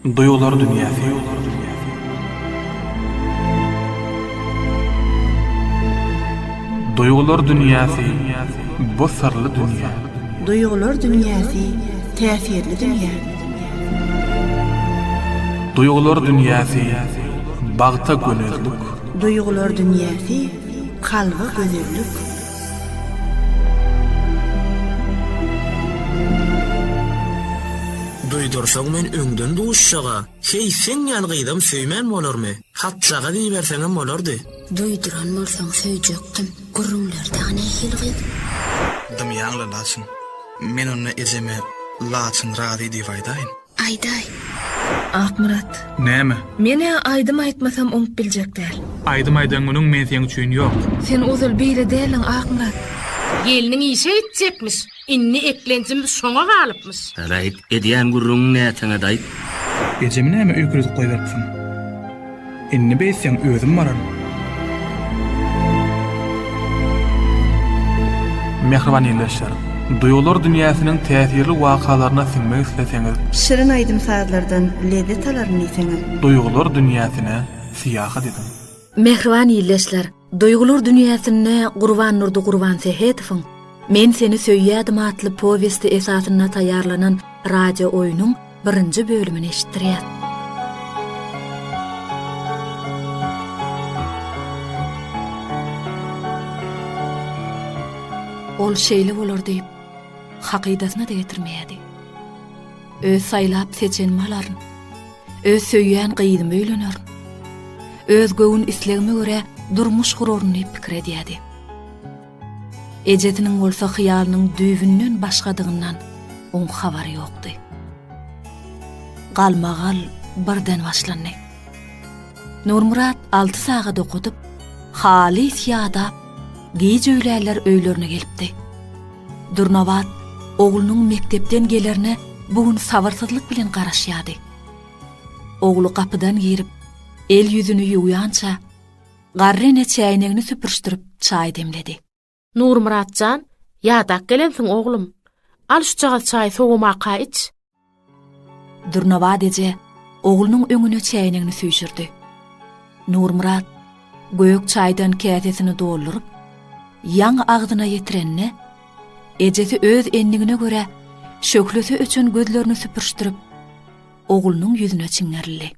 Duýgular dünýäsi. Duýgular dünýäsi bu syrly dünýä. Duýgular dünýäsi täsirli dünýä. Duýgular dünýäsi bagta gönezlik. Duýgular dünýäsi kalba gözellik. Duýdursaň men öňden duşjaga. Heý seň ýaly gyzam söýmän bolarmy? Hatjagaz iberseňem bolardy. Duýduran bolsaň söýjekdim. Gürrüňler dagy nähili gyz? Dymýaňla Laçyn. Men onda ejeme Laçyn razy diýip aýdaýyn. Aýdaý. Akmyrat. Näme? Men-ä aýdym aýtmasam oňup biljek däl. Aýdym aýdan günüň men seň üçin ýok. Sen ozal beýle däldiň, Akmyrat. Gelniň işe gitjekmiş. Indi eklenjimiz şoňa galypmyş. Halaýt, edýän gürrüňiň näteňet aýt. Ejemi näme öýkeledip goýberipsiň? Indi beýtseň özüm bararyn. Mähriban ildeşler! Duýgular dünýäsiniň täsirli wakalaryna siňmek isleseňiz. Şirin aýdym-sazlardan lezzet alaryn diýseňiz. Duýgular dünýäsine syýahat ediň! Mähriban ildeşler! Duýgular dünýäsinde Gurbandurdy Gurbansähedowyň Men seni söýýädim atly powesti esasynda taýýarlanan radio oýnuň birinji bölümini eşitdirýär. Ol şeýle bolar diýip, hakydasyna-da getirmeýärdi. Öz saýlap seçenimi alaryn. Öz söýýän gyzyma öýlenerin. Öz göwün islegime görä durmuş guraryn diýip pikir edýärdi. Ejesiniň bolsa hyýalynyň düýbünden başgadygyndan oň habary ýokdy. Galmagal birden başlandy. Nurmyrat alty sagat okadyp, halys ýadap, gij öýlänler öýlerine gelipdi. Dürnabat oglunyň mekdepden gelerine bu gün sabyrsyzlyk bilen garaşýardy. Ogly gapydan girip, el-ýüzüni ýuwýança, Garry ene çäýnegini süpürişdirip çaý demledi. Nurmyrat jan, ýadap gelensiň, oglum. Al şujagaz çaýy sowamaka iç. Dürnabat eje oglunyň öňüne çäýnegini süýşürdi. Nurmyrat gök çaýdan käsesini dolduryp, ýaňy agzyna ýetirende, ejesi öz endigine görä şöhlesi öçen gözlerini süpürişdirip, oglunyň ýüzüne çiňerildi.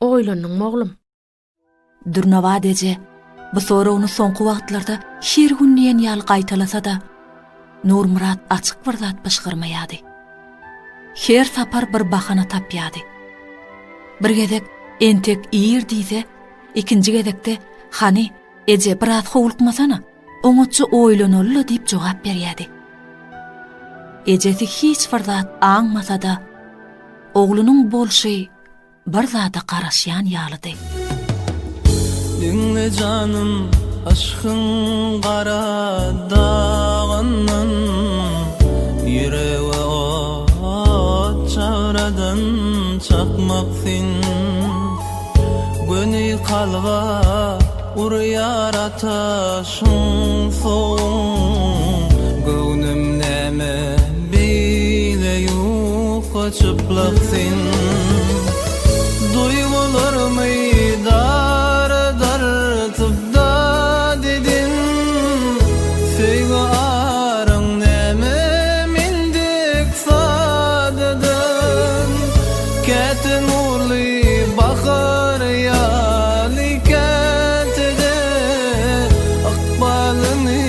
Oýlandyňmy, oglum? Dürnabat eje bu soragyny soňky wagtlarda her gün diýen ýaly gaýtalasa-da, Nurmyrat açyk bir zat pyşgyrmaýardy. Her sapar bir bahana tapýardy. Bir gezek entek ir diýse, ikinji gezekde hany, eje, biraz howlukmasana, oňatja oýlanaly-la diýip jogap berýärdi. Ejesi hiç bir zat aňmasa-da, oglunyň bolşy bir zada garaşýan ýalydy. Diňle janym yşkyň gara dagyndan Ýürege ot çabradan çakmak sen Göni kalba urýar ataşyň sowuň Göwnüm näme beýle ýuka çyplak sen Duýgularmy dara dartyp dat eden Söýgi aryň näme men dek sadadan Käte nurly bahar ýaly käte-de Ykbalyny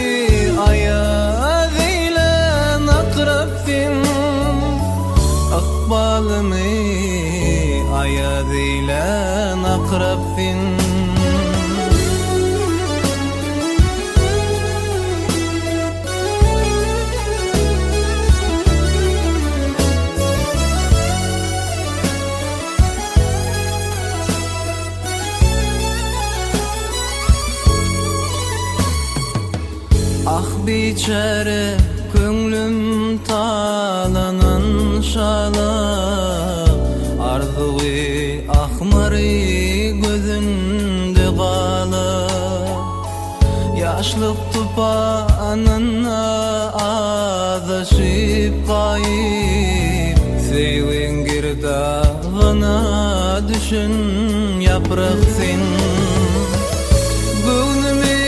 aýaz eýlän akrap sen Ykbalymy aýaz eýlän akrap sen. Ah biçäre köňlüm talanan şalap Arzuwy ahmyry gözünde galyp Ýaşlyk tupanynda azaşyp gaýyp Söýgiň girdabynda. Ýapragyna düşen ýaprak sen. Göwnümi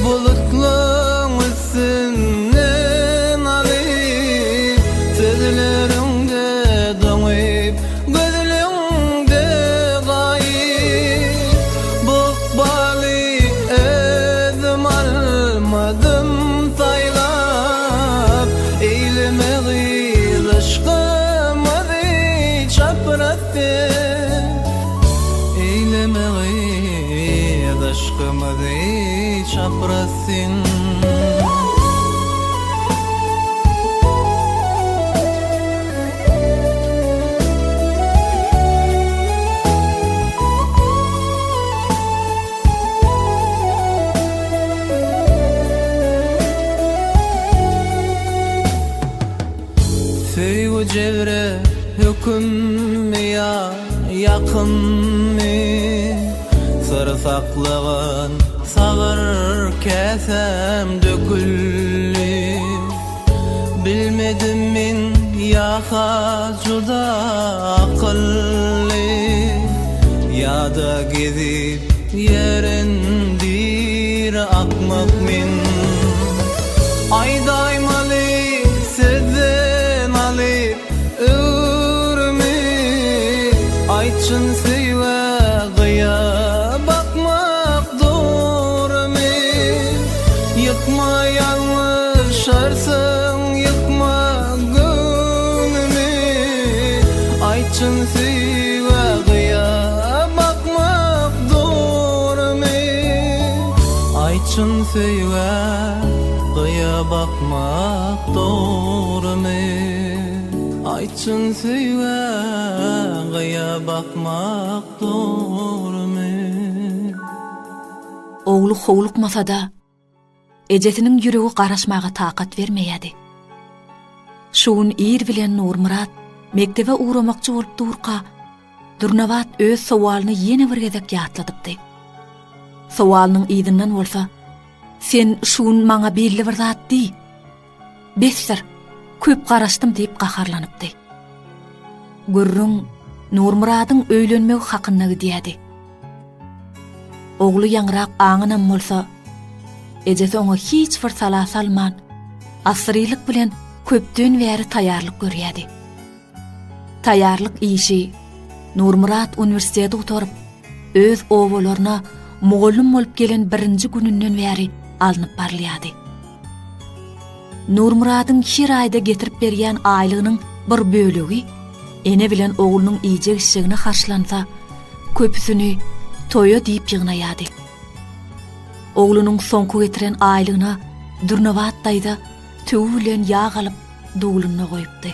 bulutlaň üstünden alyp, Sözleriňde doňup, gözleňde gaýyp. Bu ykbaly özüm almadym saýlap, Eýleme gyz yşkymyzy çapraz sen. Eýleme gyz yşkymyzy çapraz sen. Söýgi jebre hökümmi ýa ýakymmy, Syr saklagan sabyr käsäm döküldi. Bilmedim men ýa-ha juda akylly, Ýa-da gezip ýören bir akmak men. Aýdaýmaly sözden alyp öwrümi, Aýtçyn söýgä gyýa bakmak dogrymy? Ýykma ýalňyşarsyň ýykma göwnümi Aýtçyn söýgä gyýa bakmak dogrymy Aýtçyn söýgä gyýa bakmak dogrymy Aýtçyn söýgä gyýa bakmak dogrymy. Ogly howlukmasa-da, ejesiniň ýüregi garaşmaga takat bermeýärdi. Şu gün ir bilen Nurmyrat mekdebe ugramakçy bolup durka, Dürnabat öz sowalyny ýene bir gezek ýatladypdy. Sowalynyň yzyndan bolsa, Sen şu gün maňa belli bir zat diý. Besdir, köp garaşdym diýip gaharlanypdy. Gürrüň Nurmyradyň öýlenmegi hakynda gidýärdi. Ogly ýaňrak aňanam bolsa, ejesi oňa hiç bir sala salman, asrylyk bilen köpden bäri taýýarlyk görýärdi. Taýýarlyk işi Nurmyrat uniwersiteti gutaryp, öz obalaryna mugallym bolup gelen birinji gününden bäri alnyp barylýardy. Nurmyradyň her aýda getirip berýän aýlygynyň bir bölegi ene bilen oglunyň iýjek-içjegine harçlansa, köpüsini toýa diýip ýygnaýardy. Oglunyň soňky getiren aýlygyna Dürnabat daýza tüwi bilen ýag alyp dulunda goýupdy.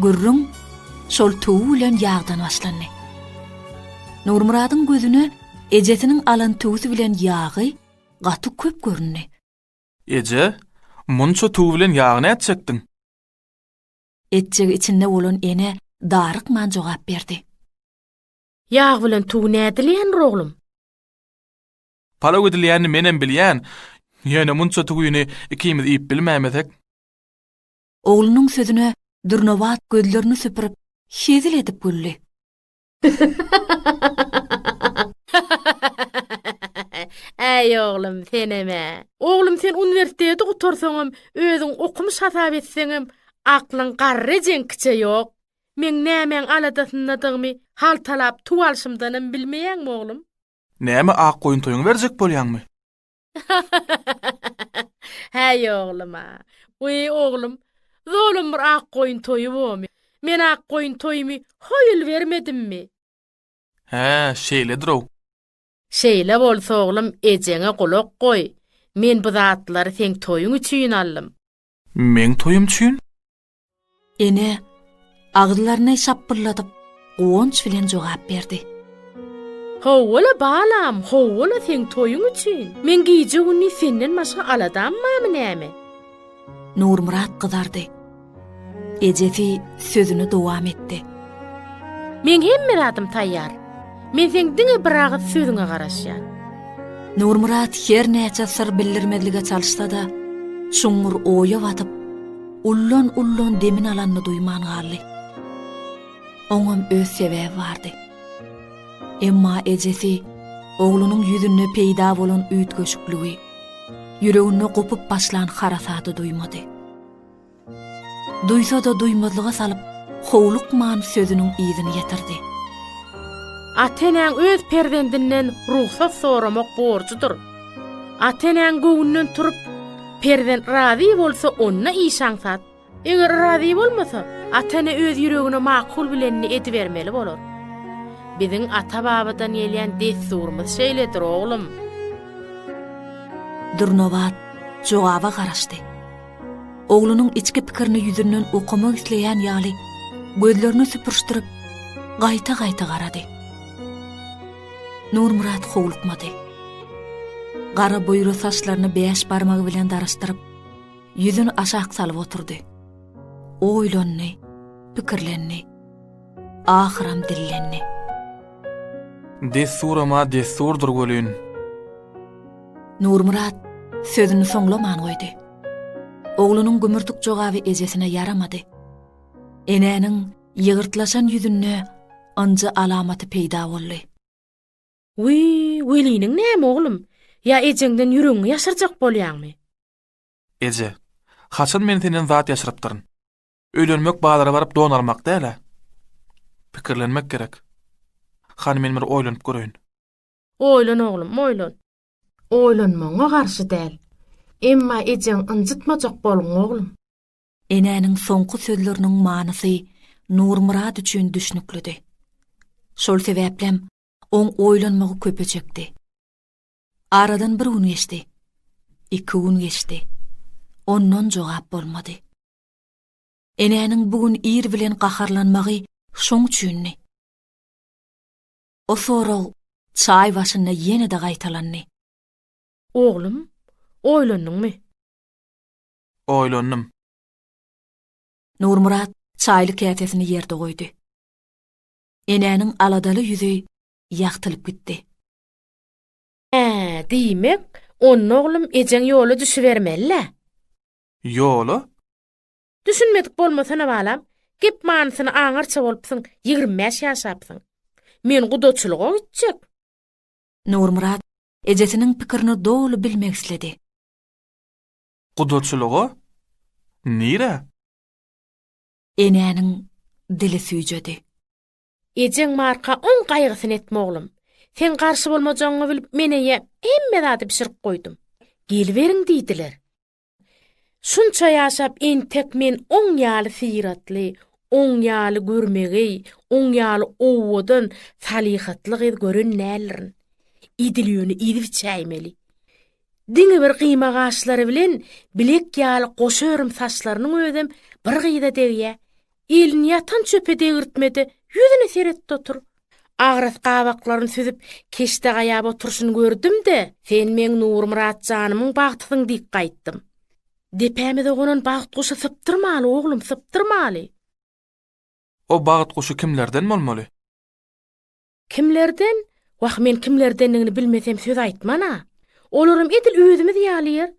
Gürrüň şol tüwi bilen ýagdan başlandy. Nurmyradyň gözüne ejesiniň alan tüwüsi bilen ýagy gaty köp göründi. Eje, munça tüwi bilen ýagy nätjekdiň? Etjegi içinde bolan ene darykman jogap berdi. Ýag bilen tüwi nädilýändir, oglum? Palaw edilýänini menem bilýän, ýöne munça tüwini ikimiz iýip bilmäýmesek. Oglunyň sözüne Dürnabat gözlerini süpürip, hezil edip güldi. Äý, oglum, senem-ä. Oglum, sen uniwersiteti gutarsaňam, özüň okumyş hasap etseňem, aklyň garry ejeňkiçe ýok. Meň nämäň aladasyndadygymy haltalap tuw alşymdanam bilmeýäňmi, oglum? Näme ak goýun toýuňy berjek bolýaňmy? Häý, oglum-a. Wiý, oglum, zolam bir ak goýun toýy bomy? Men ak goýun toýumy hoýul bermedimmi? Hä, şeýledir-ow. Şeýle bolsa, oglum, ejeňe gulak goý. Men bu zatlary seň toýuň üçin aldym. Meň toýum üçin? Ene agyzlaryny şapbylladyp, guwanç bilen jogap berdi. Hawa-la, balam, hawa-la, seň toýuň üçin. Meň gije-gündiz senden başga aladam barmy näme? Nurmyrat gyzardy. Ejesi sözüni dowam etdi. Meň hemme zadym taýýar. Men seň diňe bir agyz sözüňe garaşýan. Nurmyrat her näçe syr bildirmezlige çalyşsa-da, çuňňur oýa batyp, ullan-ullan demini alanyny duýman galdy. Oňam öz sebäbi bardy. Emma ejesi oglunyň ýüzünde peýda bolan üýtgeşikligi, ýüreginde gopup başlan harasady duýmady. Duýsa-da duýmazlyga salyp, howlukman sözüniň yzyny ýetirdi. Ata-enäň öz perzendinden rugsat soramak borjudyr. Ata-enäň göwnünden turup, perzent razy bolsa onda iş aňsat. Eger razy bolmasa, ata-ene öz ýüregine makul bilenini edibermeli bolar. Biziň ata-babadan gelýän dessurymyz şeýledir, oglum. Dürnabat jogaba garaşdy. Oglunyň içki pikirini ýüzünden okamak isleýän ýaly, gözlerini süpürişdirip, gaýta-gaýta garady. Nurmyrat howlukmady. Gara buýra saçlaryny bäş barmagy bilen daraşdyryp, ýüzüni aşak salyp oturdy. Oýlandy, pikirlendi. Ahyram dillendi. Dessuram-a dessurdyr welin. Nurmyrat sözüni soňlaman goýdy. Oglunyň gümürtik jogaby ejesine ýaramady. Enäniň ýygyrtlaşan ýüzünde ynjy alamaty peýda boldy. Wiý, weliniň näme oglum? Ýa ejeňden ýüregiňi ýaşyrjak bolýaňmy? Eje, haçan men senden zat ýaşyrypdyryn? Öýlenmek bazara baryp don almak däl-ä. Pikirlenmek gerek. Hany men bir oýlanyp göreýin. Oýlan oglum, oýlan. Oýlanmagyňa garşy däl. Emma ejeňi ynjytmajak bolgun oglum. Enäniň soňky sözleriniň manysy Nurmyrat üçin düşnüklidi. Şol sebäplem oň oýlanmagy köpe çekdi. Aradan bir gün geçdi. Iki gün geçdi. Ondan jogap bolmady. Enäniň bu gün ir bilen gaharlanmagy şoň üçindi. O sorag çaý başynda ýene-de gaýtalandy. Oglum, oýlandyňmy? Oýlandym. Nurmyrat çaýly käsesini ýerde goýdy. Enäniň aladaly ýüzi ýagtylyp gitdi. Hä, diýmek, onda oglum ejeň ýola düşübermeli-dä? Ýola? Düşünmedik bolmasana balam, gep manysyny aňarça bolupsyň, 25 ýaşapsyň. Men gudaçylyga gitjek. Nurmyrat ejesiniň pikirini doly bilmek isledi. Gudaçylyga? Nirä? Enäniň dili süýjedi. Ejeň barka oň gaýgysyny etme oglum. Seň garşy bolmajagyňy bilip men eýýäm hemme zady bişirip goýdum. Geliberiň diýdiler. Şunça ýaşap entek men oň ýaly syratly, oň ýaly görmegeý, oň ýaly owadan, salyhatly gyz gören däldirin. Edil ýöne ezip içäýmeli. Diňe bir gyýma gaşlary bilen bilek ýaly goşa örüm saçlarynyň özem bir gyza degýä. Elini ýatan çöpe degirtmede ýüzüne seretdi otur. Agras gabaklaryny süzüp, keşde gaýap oturyşyny gördüm-de, sen meň Nurmyrat janymyň bagtysyň diýip gaýtdym. Depämize gonan bagt guşy sypdyrmaly, oglum, sypdyrmaly. O bagt guşy kimlerden bolmaly? Kimlerden? Wah, men kimlerdendigini bilmesem söz aýtman-a. Olaram edil özümiz ýaly ýer.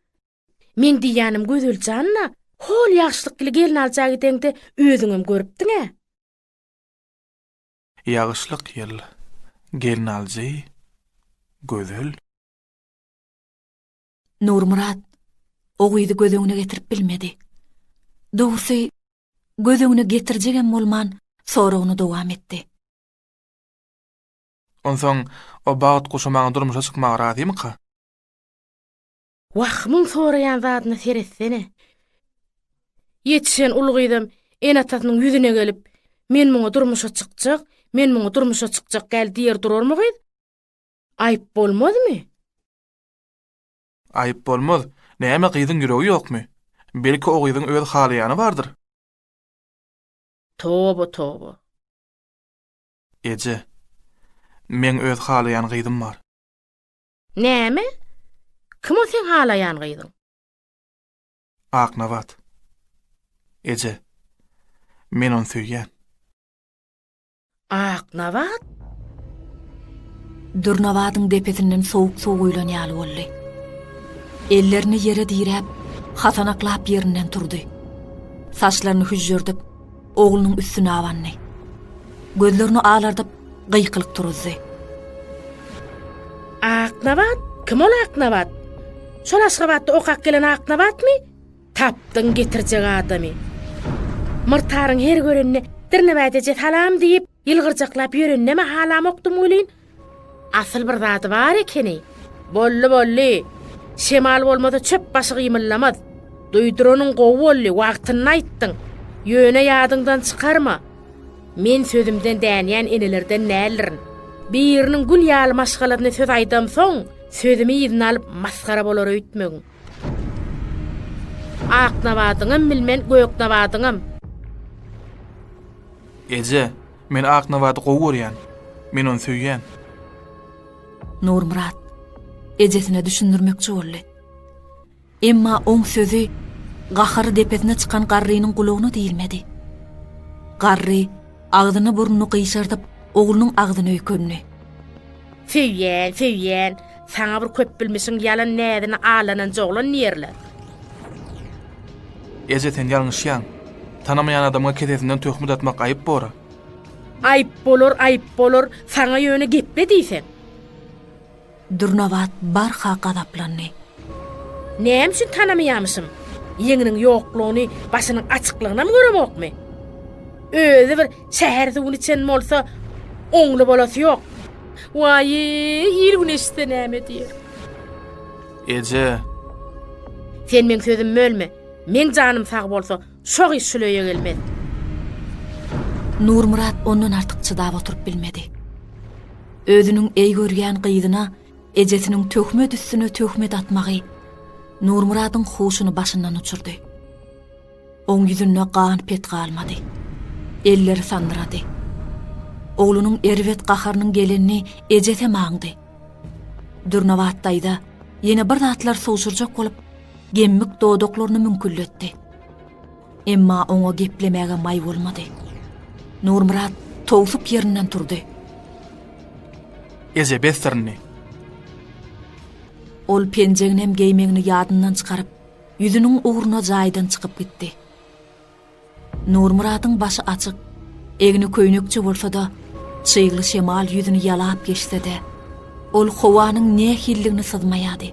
Meň diýýänim Gözel jan-da, hol ýagşylyk ýyly gelnalja gideňde özüňem görüpdiň-ä. Ýagyşlyk ýyl, gelnaljy, Gözel. Nurmyrat o gyzy göz öňüne getirip bilmedi. Dogrusy, göz öňüne getirjegem bolman, soragyny dowam etdi. Onsoň o bagt guşy maňa durmuşa çykmaga razymyka? Wah, muň soraýan zadyna seretsene. Ýetişen uly gyzam ene-atasynyň ýüzüne gelip, Men muňa durmuşa çykjak, men muňa durmuşa çykjak däl diýer durarmy gyz? Aýyp bolmazmy? Aýyp bolmaz. Näme gyzyň ýüregi ýokmy? Belki o gyzyň öz halaýany bardyr? Toba, toba. Eje, meň öz halaýan gyzym bar. Näme? Kim o seň halaýan gyzyň? Aknabat. Eje, men ony söýýän. Aknabat? Dürnabadyň depesinden sowuk suw guýlan ýaly boldy. Ellerini ýere diräp, hasanaklap ýerinden turdy. Saçlaryny hüžžürdip, oglunyň üstüne abandy. gözlerini alardyp gykylyk turuzdy. Aknabat? Kim ol Aknabat? Şol Aşgabatda okap gelen Aknabatmy? Tapdyň getirjek adamy. Myrtaryň her görenine Dyrnabat eje salam diýip, ýylgyrjaklap ýöreninem-ä halamokdym welin, asyl bir zady bar ekeni. Boldy, boldy. Şemal bolmasa çöp başy gymyllamaz. Duýduranyň gowy boldy, wagtynda aýtdyň. Ýöne ýadyňdan çykarma. Men sözümden dänýän enelerden däldirin. Biriniň gül ýaly maşgalasyna söz aýdamsoň, sözümi yzyna alyp masgara bolar öýtmegin. Aknabadyňam bilmen, Göknabadyňam. Eje, men Aknabady gowy görýän. Men ony söýýän. Nurmyrat ejesine düşündirmekçi boldy. Emma oň sözi gahary depesine çykan garrynyň gulagyna diýilmedi. Garry agzyny-burnuny gyşardyp, oglunyň agzyna öýkendi. Söýýän, söýýän. Saňa bir köpbilmişiň ýalan näzine aldanan joglan diýerler. Eje sen ýalňyşýaň. Tanamaýan adamyňa kesesinden töhmet atmak aýyp bor-a. Aýyp bolar, aýyp bolar, saňa ýöne geple diýseň. Dürnabat barha gazaplandy. Näme üçin tanamaýamyşym? Ýeňiniň ýoklugyny, başynyň açyklygynam göremokmy? Özi bir şäher suwuny içen bolsa, oňly bolasy ýok. Waý, il-gün eşitse näme diýer? Eje! Sen meň sözümi bölme. Meň janym sag bolsa, şo gyz şul öýe gelmez. Nurmyrat ondan artyk çydap oturyp bilmedi. Özüniň eý görýän gyzyna ejesiniň töhmet üstüne töhmet atmagy Nurmyradyň huşuny başyndan uçurdy. Oň ýüzünde gan-pet galmady. Elleri sandyrady. Oglunyň erbet gaharynyň gelenini ejesem aňdy. Dürnabat daýza ýene bir zatlar sugşurjak bolup, gemmik dodaklaryny müňkülletdi. Emma oňa geplemäge maý bolmady. Nurmyrat towsup ýerinden turdy. Eje, besdir indi. Ol penjeginem geýmegini ýadyndan çykaryp, ýüzüniň ugruna jaýdan çykyp gitdi. Nurmyradyň başy açyk, egni köýnekçe bolsa-da, çygly şemal ýüzüni ýalap geçse-de, ol howanyň nähililigini syzmaýardy.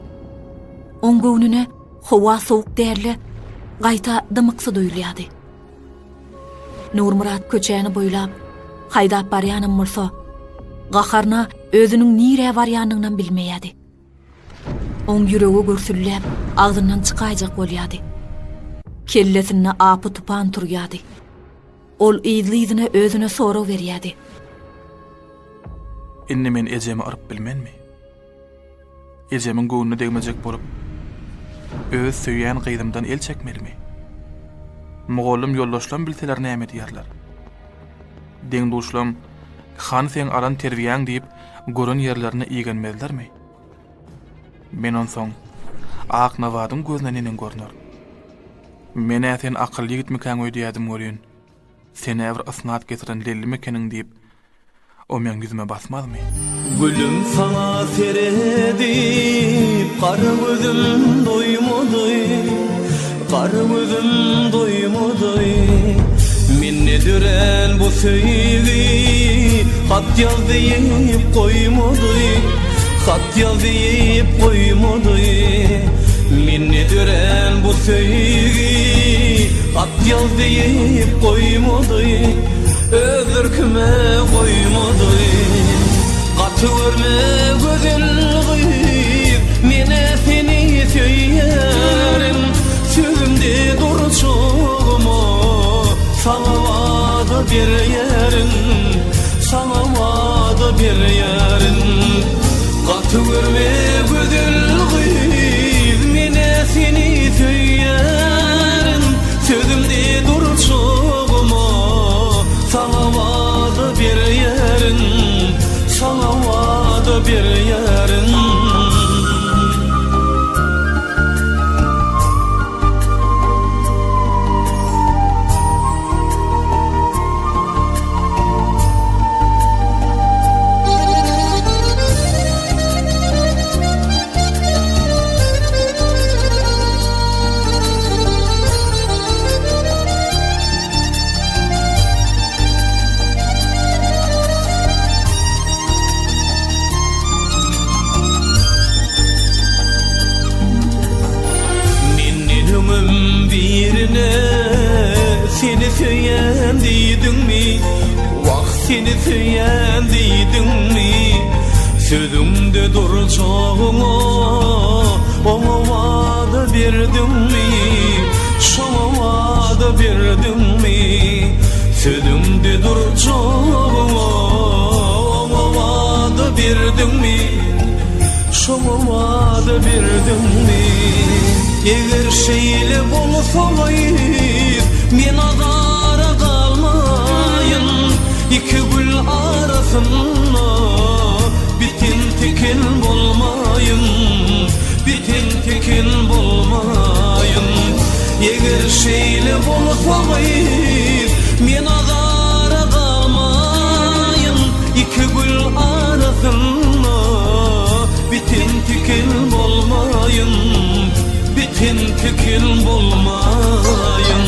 Oň göwnüne howa sowuk däl-de, gaýta dymyksy duýulýardy. Nurmyrat köçäni boýlap, haýdap barýanam bolsa, gaharyna özüniň nirä barýanynam bilmeýärdi. Oň ýüregi gürsülläp, agzyndan çykaýjak bolýardy. Kellesinde apy-tupan turýardy. Ol yzly-yzyna özüne sorag berýärdi. Indi men ejemi yryp bilmenmi? Ejemiň göwnüne degmejek bolup, öz söýýän gyzymdan el çekmelimi? Mugallym ýoldaşlam bilseler näme diýerler? Deň-duşlam, Hany seň alan terbiýäň diýip, gören ýerlerinde igenmezlermi? Men onsoň Aknabadyň gözüne neneň görnerin? Men-ä sen akylly ýigitmikäň öýdýädim welin, sen-ä bir ysnat getiren lellim ekeniň diýip, o meň ýüzüme basmazmy? Gülüm saňa seredip gara gözüm doýmady Gara gözüm doýmady Mende dörän bu söýgi Hat ýaz diýip goýmady Hat ýaz diýip goýmady Mende dörän bu söýgi Hat ýaz diýip goýmady Öz erkime goýmady Gaty görme gözel gyz Menä seni söýýärin Sözümde durjagyma Saňa wada berýärin Saňa wada berýärin Gaty görme gözel gyz Menä seni söýýärin Sözümde durjagyma Saňa wada berýärin Saňa wada berýärin. Seni söýýän diýdiňmi? Sözüňde durjagyňa oňa wada berdiňmi? Şoňa wada berdiňmi? Sözüňde durjagyňa oňa wada berdiňmi? Şoňa wada berdiňmi? Eger şeýle bolsa gyz, men azara galmaýyn. Iki gül arasynda biten tiken bolmaýyn, biten tiken bolmaýyn. Eger şeýle bolsa gyz, men azara galmaýyn. Iki gül arasynda biten tiken bolmaýyn, biten tiken bolmaýyn.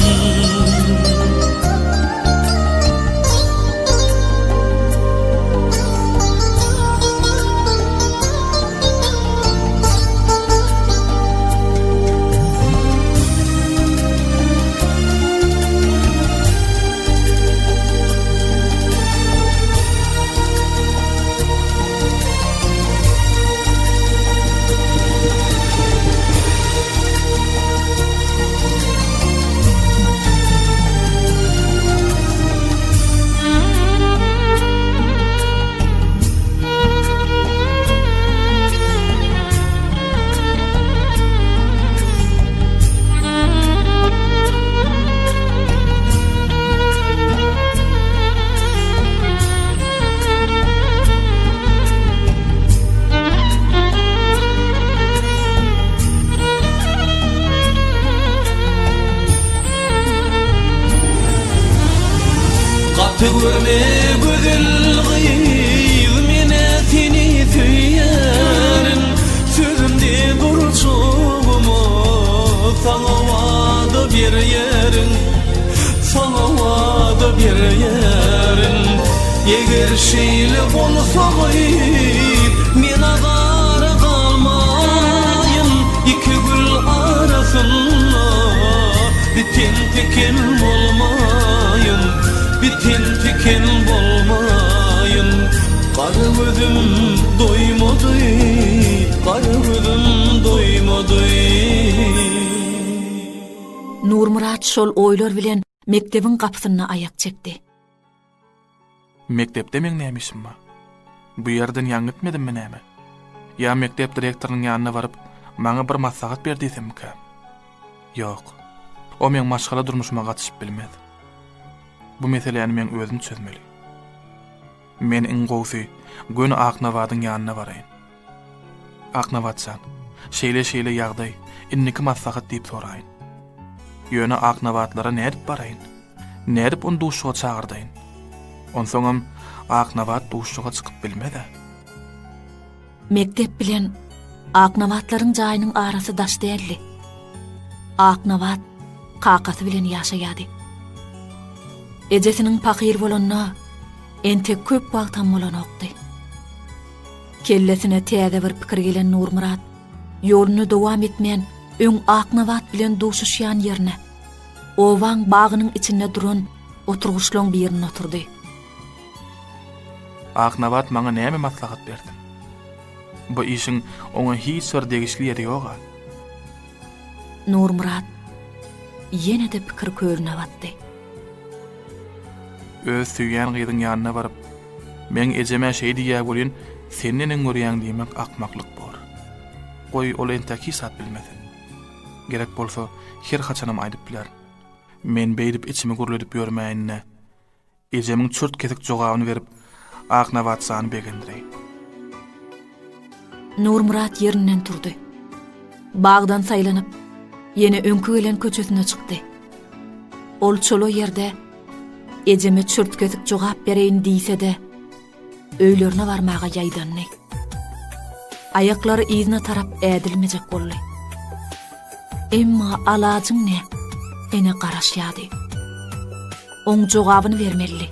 Gaty görme gözel gyz menä seni söýýärin Sözümde durjagyma saňa wada berýärin Saňa wada berýärin Eger şeýle bolsa gyz men azara galmaýyn Iki gül arasynda biten tiken bolmaýyn Biten tiken bolmaýyn Gara gözüm doýmady Gara gözüm doýmady. Nurmyrat şol oýlar bilen mekdebiň gapysynda aýak çekdi. Mekdepde meň näme işim bar? Bu ýerden ýaňy gitmedimmi näme? Ýa mekdep direktorynyň ýanyna baryp, maňa bir maslahat ber diýsemmikä? Ýok. O meň maşgala durmuşyma gatyşyp bilmez. Bu meseläni meň özüm çözmeli. Men iň gowusy göni Aknabadyň ýanyna baraýyn. Aknabat jan, şeýle-şeýle ýagdaý, indiki maslahat diýip soraýyn. Ýöne Aknabatlara nädip baraýyn? Nädip ony duşuşyga çagyrdaýyn? Onsoňam Aknabat duşuşyga çykyp bilmez-ä. Mekdep bilen Aknabatlaryň jaýynyň arasy daş däldi. Aknabat kakasy bilen ýaşaýardy. Ejesiniň pahyr bolanyna entek köp wagtam bolanokdy. Kellesine täze bir pikir gelen Nurmyrat ýoluny dowam etmän öň Aknabat bilen duşuşýan ýerine, obaň bagynyň içinde duran oturgyçlaň birinde oturdy. Aknabat maňa näme maslahat bersin? Bu işiň oňa hiç bir degişli ýeri ýog-a. Nurmyrat ýene-de pikir kölüne batdy. Öz söýýän gyzyň ýanyna baryp, Meň ejem-ä şeý diýýä welin, sen neneň görýäň diýmek akmaklyk bor. Goý, ol entek hiç zat bilmesin. Gerek bolsa, her haçanam aýdyp bilerin. Men beýdip içimi gürledip ýörmäýin-de, ejemiň çürt-kesik jogabyny berip, Aknabatjany begendireýin. Nurmyrat ýerinden turdy. Bagdan saýlanyp, ýene öňki gelen köçesine çykdy. Ol çola ýerde ejeme çürt-kesik jogap bereýin diýse-de, öýlerine barmaga ýaýdandy. Aýaklary yzyna tarap ädilmejek boldy. Emma alajyň ne? Ene garaşýardy. Oň jogabyny bermelidi.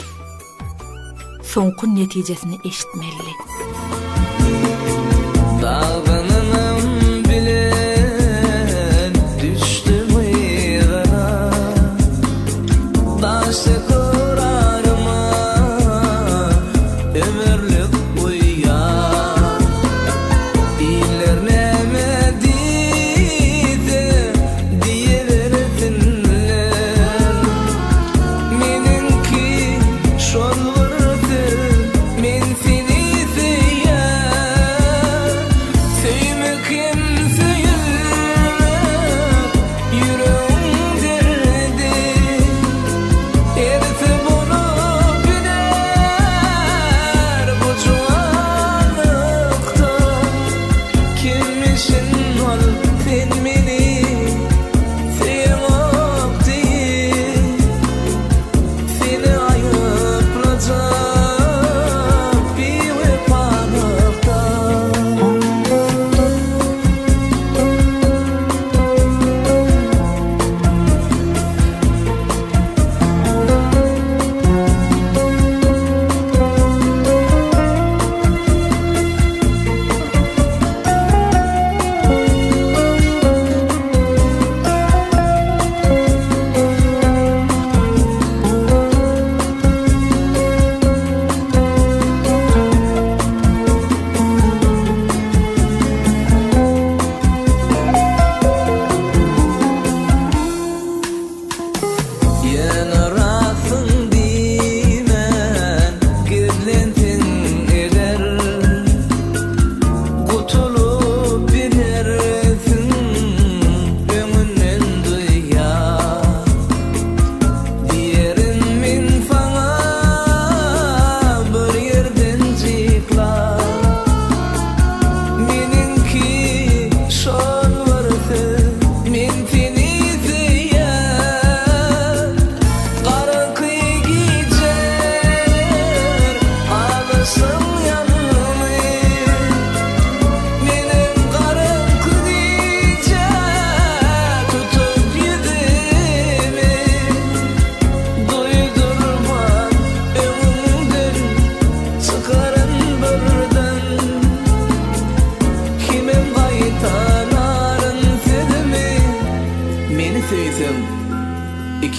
Soňky netijesini eşitmelidi. Dagdanynam bilen düşdüm yzyna. Daşy kuraryma.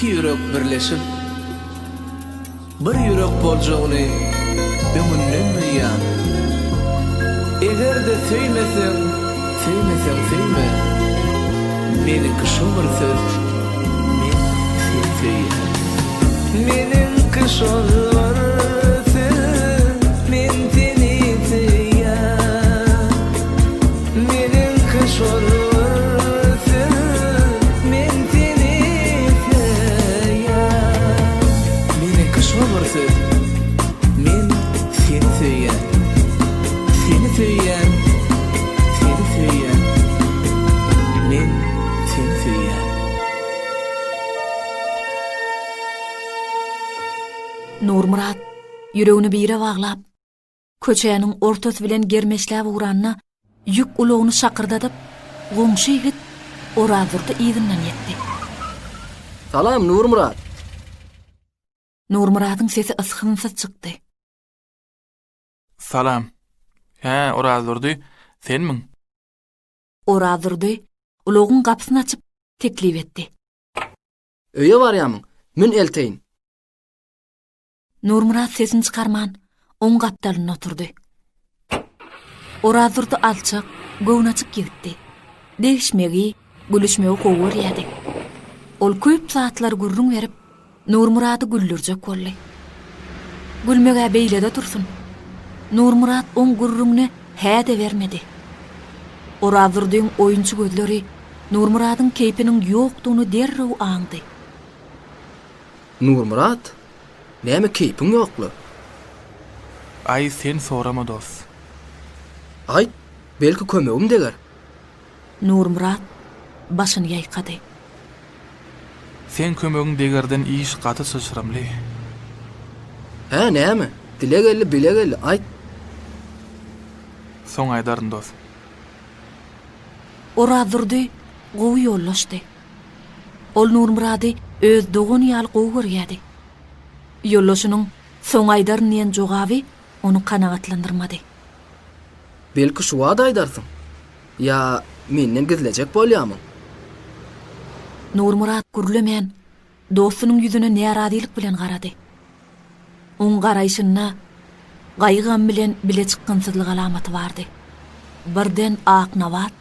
Iki ýürek birleşip, bir ýürek boljagyny öňünden duýýan. Eger-de söýmeseň, söýmeseň söýme, meniňki şo bir söz, men seni söýýän. Meniňki şol bir söz, men seni söýýän. Meniňki şol bir söz, men seni söýýän. Meniňki şol bir söz, men seni söýýän. Seni söýýän, seni söýýän, men seni söýýän. Nurmyrat ýüregini bire baglap, köçäniň ortasy bilen germeçläp ugranda, ýük ulagyny şakyrdadyp, goňşy ýigit Orazdurdy yzyndan ýetdi. Salam, Nurmyrat! Nurmyradyň sesi ysgynsyz çykdy. Salam. Hä, Orazdurdy, senmiň? Orazdurdy ulagyň gapysyny açyp, teklip etdi. Öýe barýamyň? Mün elteýin. Nurmyrat sesini çykarman, oň gapdalynda oturdy. Orazdurdy alçak, göwnaçyk ýigitdi. Degişmegi, gülüşmegi gowy görýärdi. Ol köp zatlary gürrüň berip, Nurmyrady güldürjek boldy. Gülmeg-ä beýlede dursun. Nurmyrat oň gürrüňine hä-de bermedi. Orazdurdyň oýunçy gözleri Nurmyradyň keýpiniň ýokdugyny derrew aňdy. Nurmyrat, näme keýpiň ýok-la? Aý, sen sorama dos. Aýt, belki kömegim deger. Nurmyrat başyny ýaýkady. Seň kömegiň degerden iş gaty çylşyrymly. Hä, näme? Dile geldi, bile geldi, aýt. Soň aýdaryn, dos. Orazdurdy gowy ýoldaşdy. Ol Nurmyrady öz dogany ýaly gowy görýärdi. Ýoldaşynyň soň aýdaryn diýen jogaby ony kanagatlandyrmady. Belki şu wagt aýdarsyň? Ýa menden gizlejek bolýamyň? Nurmyrat gürlemän, dostunyň ýüzüne närazylyk bilen garady. Oň garaýşynda gaýgy-gam bilen bile çykgynsyzlyk alamaty bardy. Birden Aknabat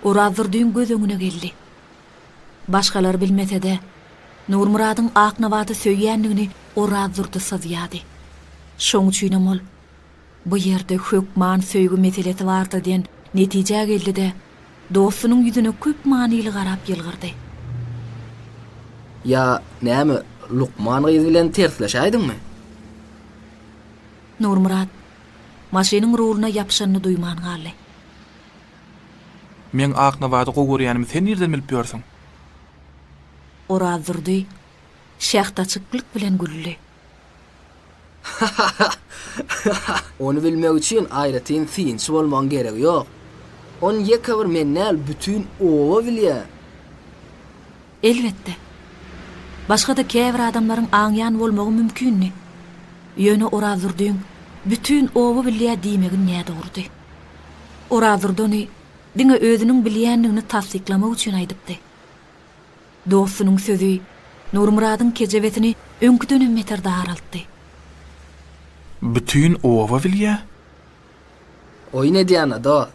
Orazdurdyň göz öňüne geldi. Başgalar bilmese-de, Nurmyradyň Aknabady söýýändigini Orazdurdy syzýardy. Şoň üçinem ol, Bu ýerde hökman söýgi meselesi bardyr diýen netijä geldi-de, dostunyň ýüzüne köp manyly garap ýylgyrdy. Ýa, näme, lukman gyz bilen tersleşäýdiňmi? Nurmyrat maşynyň ruluna ýapyşanyny duýman galdy. Meň Aknabady gowy görýänimi sen nirden bilip ýörsüň? Orazdurdy şähdaçyklyk bilen güldi. Ony bilmek üçin aýratyn synçy bolmagyň geregi ýok. Ony ýeke bir men däl, bütin oba bilýär. Elbetde, başga-da käbir adamlaryň aňýan bolmagy mümkindi. Ýöne Orazdurdyň bütin oba bilýär diýmegi nädogrudy. Orazdurdy ony diňe özüniň bilýändigini tassyklamak üçin aýdypdy. Dostunyň sözi Nurmyradyň kejebesini öňküdenem beter daraltdy. Bütin oba bilýä? Oýun edýän-ä, dost.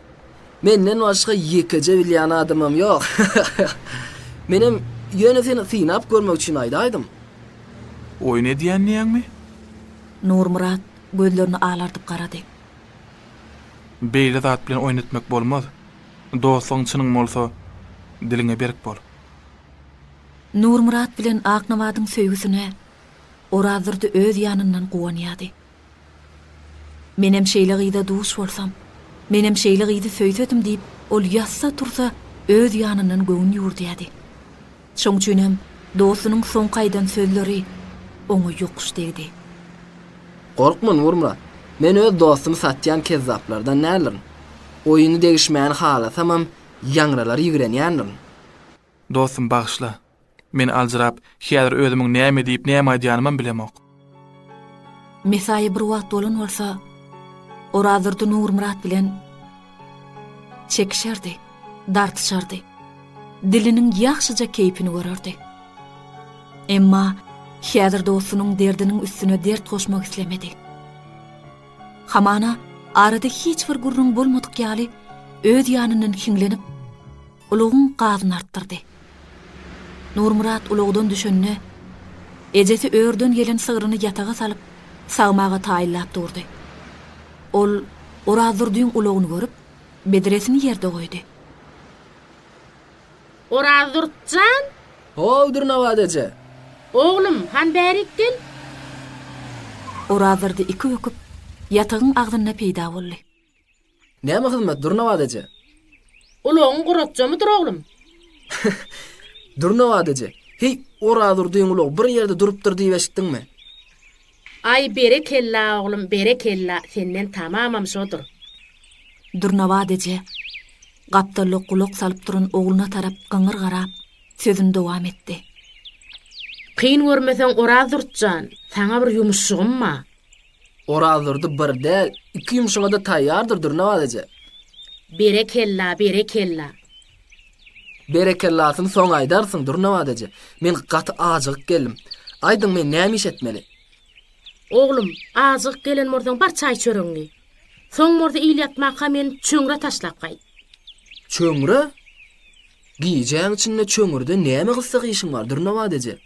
Menden başga ýekeje bilýän adamam ýok. Menem ýöne seni synap görmek üçin aýdaýdym. Oýun edýän diýýäňmi? Nurmyrat gözlerini alardyp garady. Beýle zat bilen oýun etmek bolmaz. Dostlugyň çynyň bolsa, diliňe berk bol. Nurmyrat bilen Aknabadyň söýgüsine Orazdurdy öz ýanyndan guwanýardy. Menem şeýle gyza duş bolsam, menem şeýle gyzy söýsedim diýip, ol ýatsa-tursa öz ýanyndan göwün ýüwürdýärdi. Şoň üçinem dostunyň soňky aýdan sözleri oňa ýokuş degdi. Gorkma, Nurmyrat. Men öz dostumy satýan kezzaplardan däldirin. Oýuny degişmäni halasamam, ýaňralary ýigrenýändirin. Dostum, bagyşla. Men aljyrap, häzir özümiň näme diýip, näme aýdýanymam bilemok. Mesaýy bir wagt bolan bolsa, Orazdurdy Nurmyrat bilen çekişerdi, dartyşardy. Diliniň ýagşyja keýpini görerdi. Emma häzir dostunyň derdiniň üstüne dert goşmak islemedi. Hamana arada hiç bir gürrüň bolmadyk ýaly öz ýanyndan hiňlenip, ulagyň gazyny artdyrdy. Nurmyrat ulagdan düşende, ejesi örden gelen sygryny ýataga salyp, sagmaga taýynlap durdy. Ol Orazdurdyň ulagyny görüp, bedresini ýerde goýdy. Orazdurt jan! How, Dürnabat eje! Oglum, han bärik gel! Orazdurdy iki böküp, ýatagyň agzynda peýda boldy. Näme hyzmat, Durnabat eje? Ulagyň guratjamydyr, oglum? Durnabat eje, heý, Orazdurdyň ulagy bir ýerde durupdyr diýip eşitdiňmi? Aý, berekella, oglum, berekella, senden tamamam şodur. Durnabat eje gapdalda gulak salyp duran ogluna tarap gyňyr garap, sözüni dowam etdi. Kyn görmeseň, Orazdurt jan, saňa bir ýumuşjygym bar. Orazdurdy bir däl, iki ýumşuňa-da taýýardyr, Durnabat eje. Berekella, berekella. Berekellasyny soň aýdarsyň, Durnabat eje. Men gaty ajygyp geldim. Aýdyň, men näme iş etmeli? Oglum, ajygyp gelen bolsaň, bar çaý-çöregiňi. Soň bolsa il ýatmaka meni çöňre taşlap gaýt. Çöňre? Gijäň içinde çöňürde näme gyssag işiň bar, Durnabat eje?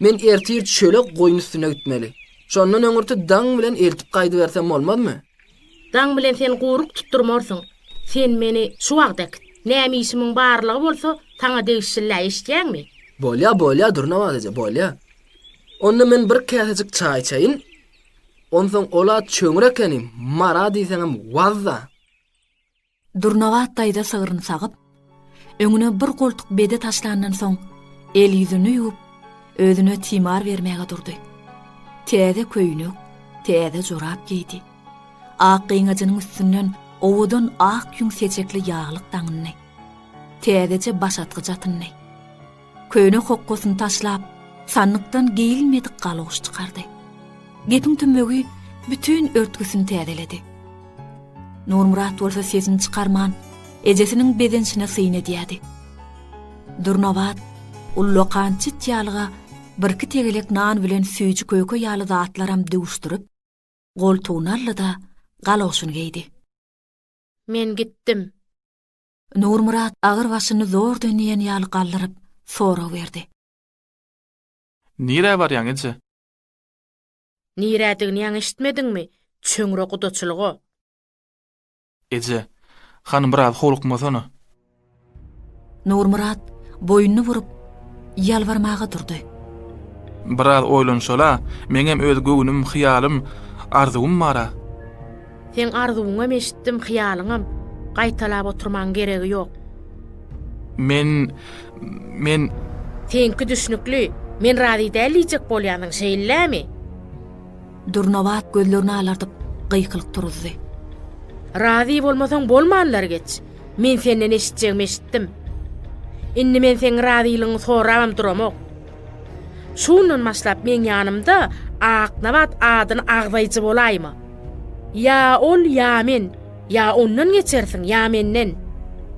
Men ertir çöle goýun üstüne gitmeli. Şondan öňürti daň bilen eltip gaýdybersem bolmazmy? Daň bilen sen guýruk tutdurmarsyň. Sen meni şu wagt äkit. Näme işimiň barlygy bolsa, saňa degişli-lä, eşidýäňmi? Bolýa, bolýa, Durnabat eje, bolýa. Onda men bir käsejik çaý içeýin. Onsoň ol-a çöňür ekeni, Mara diýseňem wazza. Durnabat daýza sygryny sagyp, öňüne bir goltuk bede taşlandan soň, el-ýüzüni ýuwup, özüne timar bermäge durdy. Täze köýnek, täze jorap geýdi. Ak gyňajynyň üstünden owadan ak ýüň seçekli ýaglyk daňyndy. Täzeje başatgyç atyndy. Köne hokgasyny taşlap, sandykdan geýilmedik galoş çykardy. Gepiň tümmegi bütin örtgüsini täzeledi. Nurmyrat bolsa sesini çykarman, ejesiniň bezenişine syn edýärdi. Durnabat ullakan çit ýalyga birki tegelek nan bilen süýji-köke ýaly zatlaram döwüşdirip, goltugyna aldy-da, galoşyny geýdi. Men gitdim. Nurmyrat agyr başyny zordan diýen ýaly galdyryp, sorag berdi. Nirä barýaň, eje? Nirädigini ýaňy eşitmediňmi? Çöňre gudaçylyga. Eje, hany biraz howlukmasana. Nurmyrat boýnuny burup, ýalbarmaga durdy. Biraz oýlanşala, meňem öz göwnüm, hyýalym, arzuwym bar-a. Seň arzuwyňam eşitdim, hyýalyňam. Gaýtalap oturmagyň geregi ýok. Men, men. Seňki düşnükli. Men razy däl diýjek bolýansyň, şeýlelämi? Durnabat gözlerini alardyp, gykylyk turuzdy. Razy bolmasaň bolmanlar geç. Men senden eşitjegimi eşitdim. Indi men seň razylygyňy sorabam duramok. Şu günden başlap meň ýanymda Aknabat adyny agzaýjy bolaýma. Ýa ol, ýa men. Ýa ondan geçersiň, ýa menden.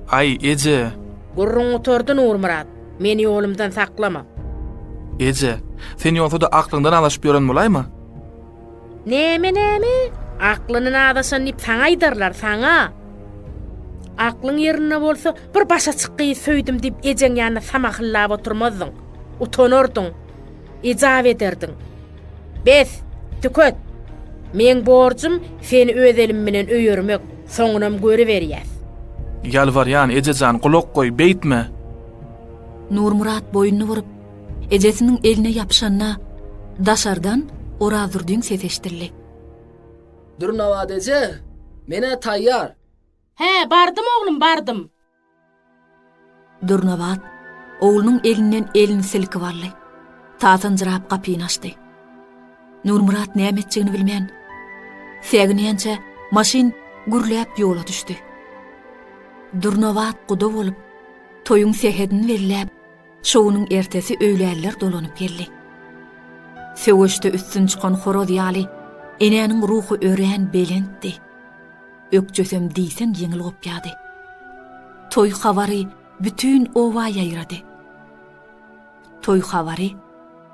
Aý, eje! Gürrüň gutardy, Nurmyrat. Meni ýolumdan saklama. Eje, sen ýogsa-da aklyňdan azaşyp ýören bolaýma? Näme, näme? Aklyndan azaşan diýip saňa aýdarlar, saňa. Aklyň ýerinde bolsa, bir başaçyk gyz söýdüm diýip ejeň ýanynda samahyllap oturmazdyň. Utanardyň. Ejap ederdiň. Bes, tüket. Meň borjum seni öz elim bilen öýermek, soňunam görüberýäs. Ýalbarýan, eje jan, gulak goý, beýtme. Nurmyrat boýnuny burup, ejesiniň eline ýapyşanda, daşardan Orazdurdyň sesi eşidildi. Dürnabat eje, men-ä taýýar. Hä, bardym oglum, bardym. Dürnabat oglunyň elinden elini silkip aldy. Tasanjyrap gapyny açdy. Nurmyrat näme etjegini bilmän, säginýänçä maşyn gürläp ýola düşdi. Dürnabat guda bolup, toýuň sähedini belläp, şo günüň ertesi öýlänler dolanyp geldi. Söweşde üstün çykan horaz ýaly enäniň ruhy örän belentdi. Ökjesem diýseň ýeňil gopýardy. Toý habary bütin oba ýaýrady. Toý habary.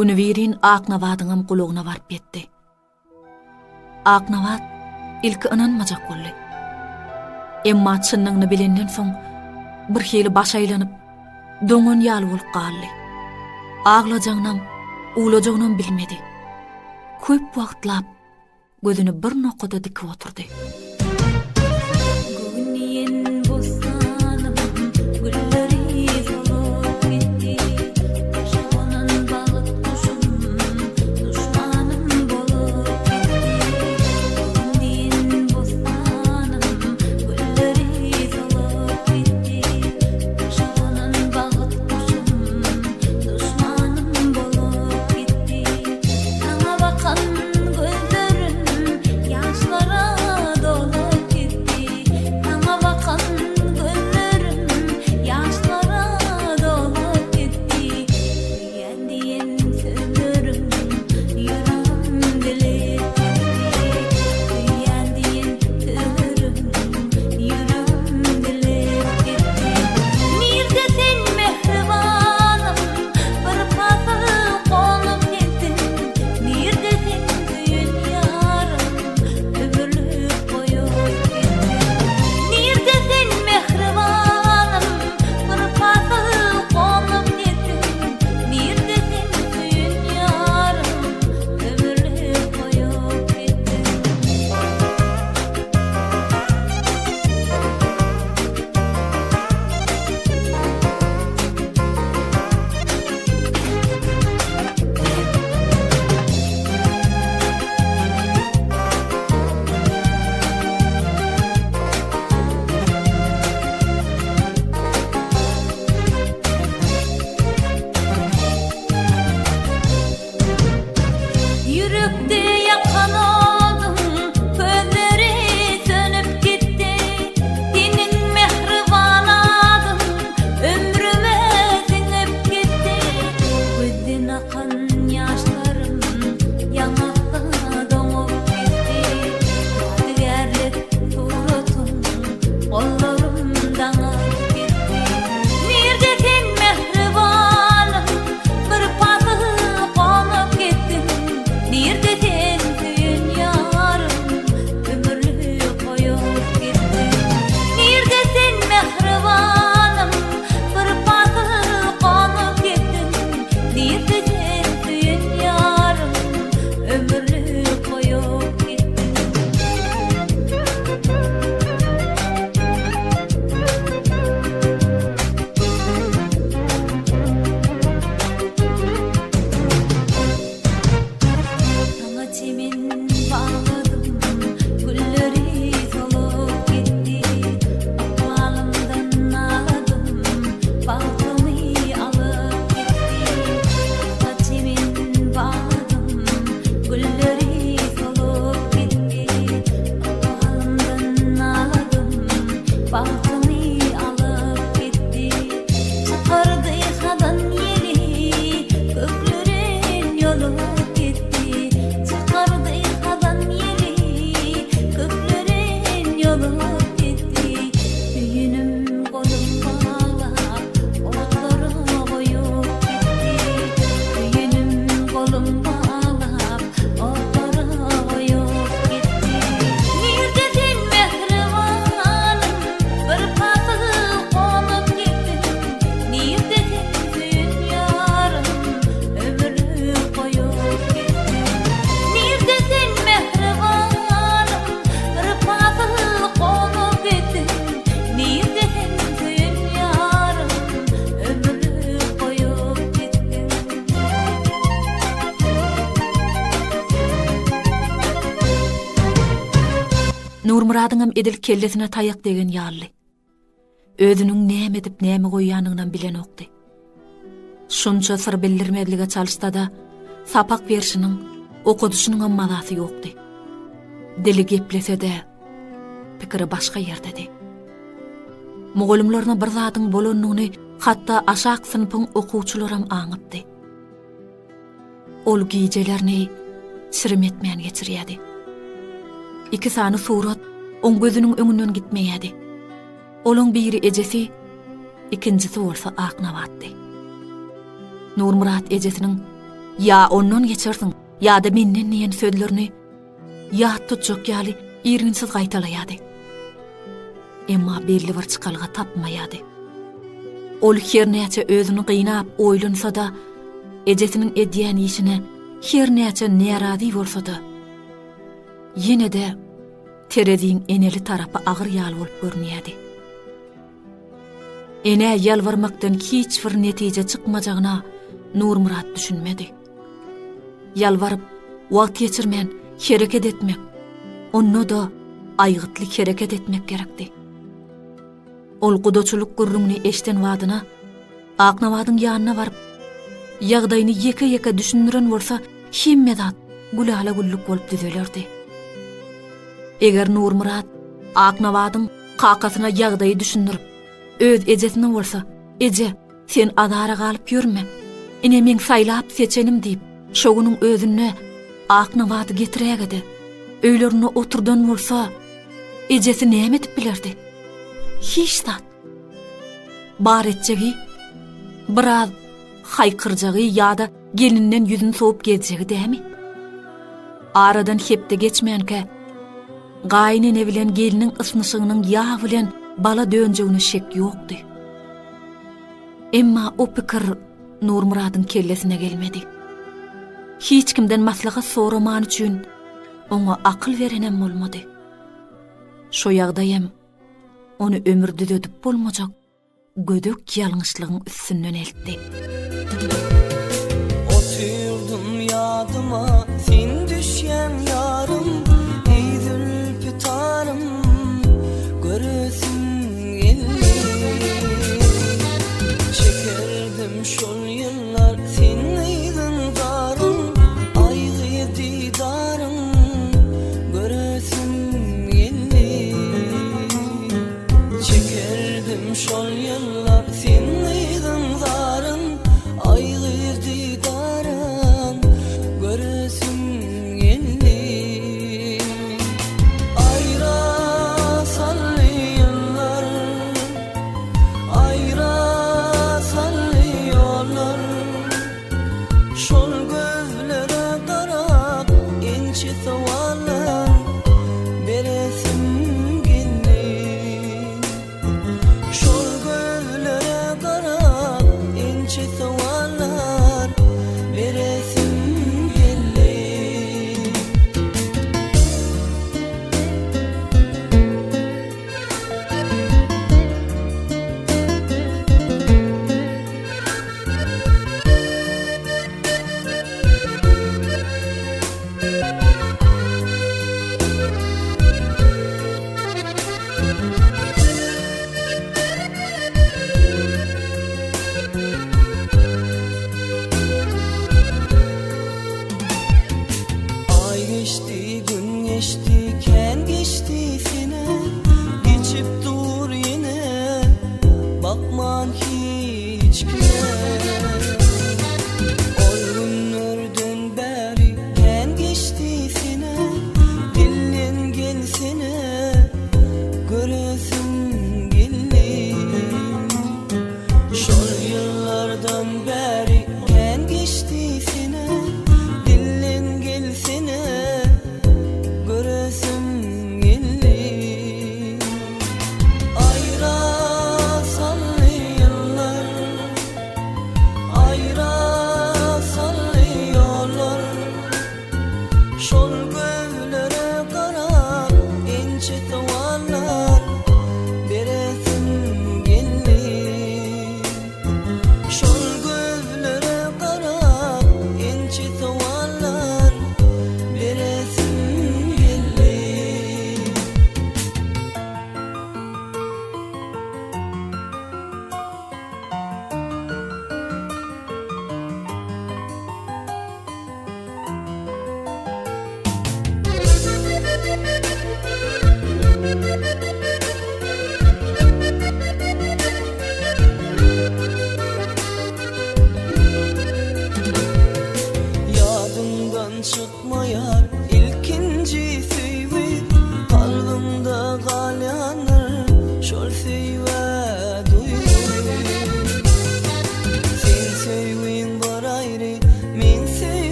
Günübirin Aknabadyňam gulagyna baryp ýetdi. Aknabat ilki ynanmajak boldy. Emma çynyny bilenden soň bir hili baş aýlanyp, doňan ýaly bolup galdy. Aglajagynam, uwlajagynam bilmedi. Köp wagtlap gözüni bir nokada dikip oturdy. Nurmyradyňam edil kellesine taýak degen ýalydy. Özüniň näme edip näme goýýanynam bilenokdy. Şunça syr bildirmezlige çalyşsa-da, sapak berşiniň, okadyşynyňam mazasy ýokdy. Dili geplese-de, pikiri başga ýerdedi. Mugallymlaryna bir zadyň bolanyny hatda aşak synpyň okuwçylaram aňypdy. Ol gijelerini çirim etmän geçirýärdi. Iki sany surat oň gözüniň öňünden gitmeýärdi. Olaň biri ejesi, ikinjisi bolsa Aknabatdy. Nurmyrat ejesiniň. Ýa ondan geçersiň, ýa-da menden diýen sözlerini ýat tutjak ýaly irginsiz gaýtalaýardy. Emma belli bir çykalga tapmaýardy. Ol her näçe özüni gynap oýlansa-da, ejesiniň edýän işine her näçe närazy bolsa-da, ýene-de tereziň eneli tarapy agyr ýaly bolup görünýärdi. Enä ýalbarmakdan hiç bir netije çykmajagyna Nurmyrat düşünmedi. Ýalbaryp, wagt geçirmän hereket etmek, onda-da aýgytly hereket etmek gerekdi. Ol gudaçylyk gürrüňini eşden badyna Aknabadyň ýanyna baryp, ýagdaýyny ýeke-ýeke düşündiren bolsa, hemme zat gülala-güllük bolup düzelerdi. Eger Nurmyrat Aknabadyň kakasyna ýagdaýy düşündirip, öz ejesine bolsa, Eje, sen azara galyp ýörme. Ine meň saýlap-seçenim diýip, şo günüň özünde Aknabady getiräge-de, öýlerinde oturdan bolsa, ejesi näme edip bilerdi? Hiç zat. Bar etjegi, biraz haýkyrjagy ýa-da gelinden ýüzüni sowup gezjegi dämi? Aradan hepde geçmänkä, gaýynene bilen gelniň ysnyşygynyň ýag bilen bala dönjegine şek ýokdy. Emma o pikir Nurmyradyň kellesine gelmedi. Hiç kimden maslahat soramany üçin oňa akyl berenem bolmady. Şo ýagdaýam ony ömür düzedip bolmajak gödek ýalňyşlygyň üstünden eltdi. Oturdym ýadyma sen düşýäň ýarym Eý zülpi tarym göresim geldi Çekerdim şol ýyllar sen gyzyň zaryn Aý gyz didaryn göresim geldi Çekerdim şol ýyllar sen gyzyň zaryn Aý gyz didaryn göresim geldi.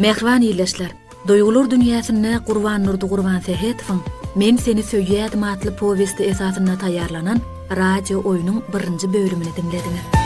Mähriban ildeşler, Duýgular dünýäsinde Gurbandurdy Gurbansähetowyň Men seni söýýädim atly powesti esasynda taýýarlanan radio oýnuň birinji bölümini diňlediňiz.